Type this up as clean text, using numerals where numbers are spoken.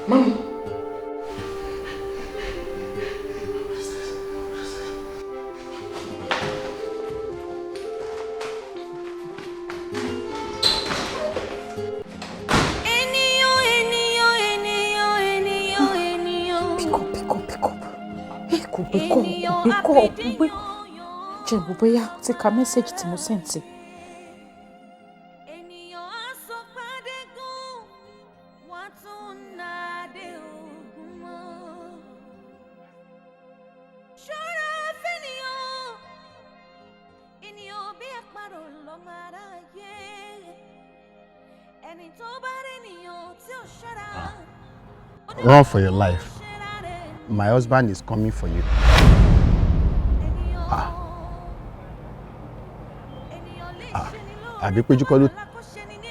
Mami. Ènìyàn, ènìyàn, ènìyàn, ènìyàn, ènìyàn. Pick up, pick up, pick up. Ẹ kò gbé call, kò gbé call, kò gbé. Jẹ́ ìwò bóyá ó ti ka message tí mo send sí. Ènìyàn á sọ pàdégún, wọ́n tún nàdé ògùn mọ́. Ṣọ́ra fẹ́nìyàn, ènìyàn bí àparò lọ́mọ aráyé. Ẹni tó bá rí ènìyàn tí ò ṣọ́ra. Run for your life. My husband is coming for you. Ah. Ah. Àbí Péjú kọ́ ló